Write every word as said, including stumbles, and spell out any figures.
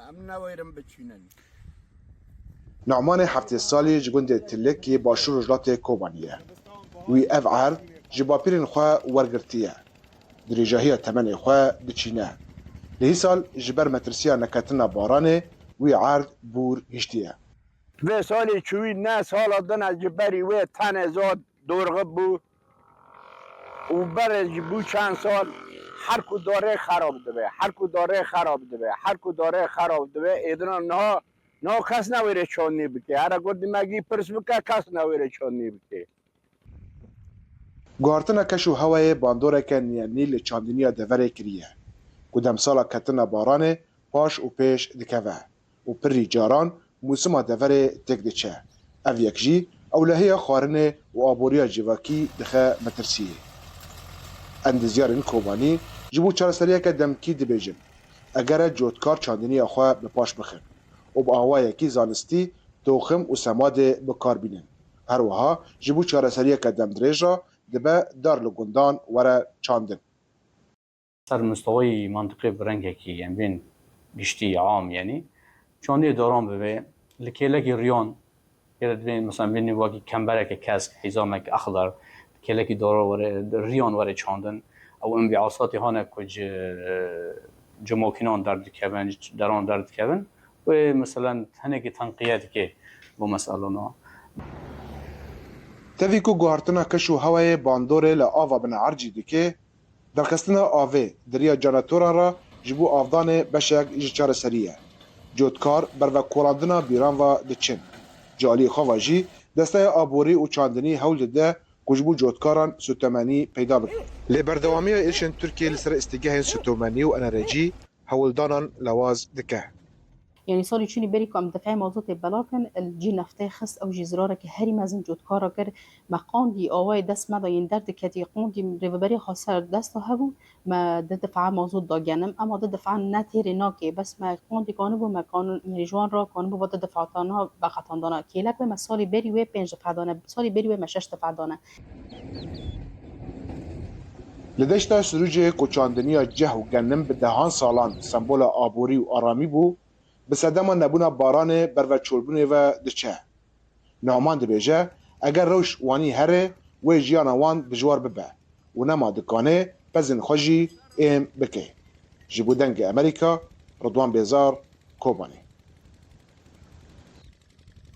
Em newêrin biçînin. Nu'manê heftê salî ji gundê Tilik yê başûr rojhilatê Kobanî ye. Wî ev erd ji bapîrên xwe wergirtiye. Dirêjahiya temenê xwe diçîne. Lê hîsal ji ber metirsiya neketina baranê wî erd bûr hiştiye. Vê salê çûyî ne sala din e ji berî wê tenê zad dorxe bû û berê ji bû çend sal her ku darê xerab dibe, her ku darê xerab dibe, her ku darê xerab dibe, êdina niha, niha kes newêrê çandinî bike. Here got dimegî pirs bike, kes newêrê çandinî bike. Guhartina keş û hewayê bandoreke niyenî li çandiniya deverê kiriye, ku demsala ketina baranê paş û pêş dikeve û pirî caran mûsima deverê têk diçe. Ev yek jî ewlehiya xwarinê û aboriya civakî dixe metirsiyê. Endizyarên Kobanî ji bo çareseriyeke demkî dibêjin, egere cotkar çandiniya xwe bi paş bixin û bi awayekî zanistî toxim û semadê bi kar bînin. Her wiha ji bo çareseriyeke demdirêj re dibe dar li gundan were çandin. Ser mistewayî mantiqê bi rengekî, em bên giştî, am, yanî çandê daran bibe, li kêlekî riyan, gere dibên, mesela, bênî wekî kembereke kesk, hîzamek exdar, kêlekî daran were, riyan were çandin. Ew enbîasatê hane ku ji, ji makînan derdikevin, ji deran derdikevin. Wê, meselen, hinekî tenqiyet dike bo meselana. Tevî ku guhartina keş û hewayê bandorê li ava binercî dike, derxistina avê di riya jeneratoran re ji bo avdanê beşek ji çareserî ye. Cotkar berve kolandina bîran ve diçin. Ji aliyê xwe ve jî Desteya Aborî û Çandinî hewl dide ku ji bo cotkaran sûtemenî peyda bike. Lê berdewamiya êrişên Tirkiyê li ser îstigehên sûtemenî û enerecî hewldanan lewaz dike. Yanî salê çûnî berî ku em difeya mazotê belav kirin, cî neftê xist, ew jî zirareke herî mezin cotkara kir. Me qandî awayê dest me de yên derdiketî, qandî rêveberî xwe ser desta hebû, me di difa mazot da genim, ema di difa ne têrê nakê, bes me qandî kanibû, me kan-, yanî ji wan re kanibû va di difatan ha veqetandana. Kêlek wê me salê berî wê pênc difa dane, salê berî wê me şeş difa dane. Li deşta Sirûcê ku çandiniya ceh û genim bi dehan salan sembola aborî û aramî bû, bi sedema nebûna baranê berve çolbûnê ve diçe. Noman dibêje, eger rewş wanî here, wê jiyana wan dijwar bibe û nema dikane pezên xwe jî êm bike. Ji bo Dengê Amerîka, Ridwan Bêzar, Kobanê.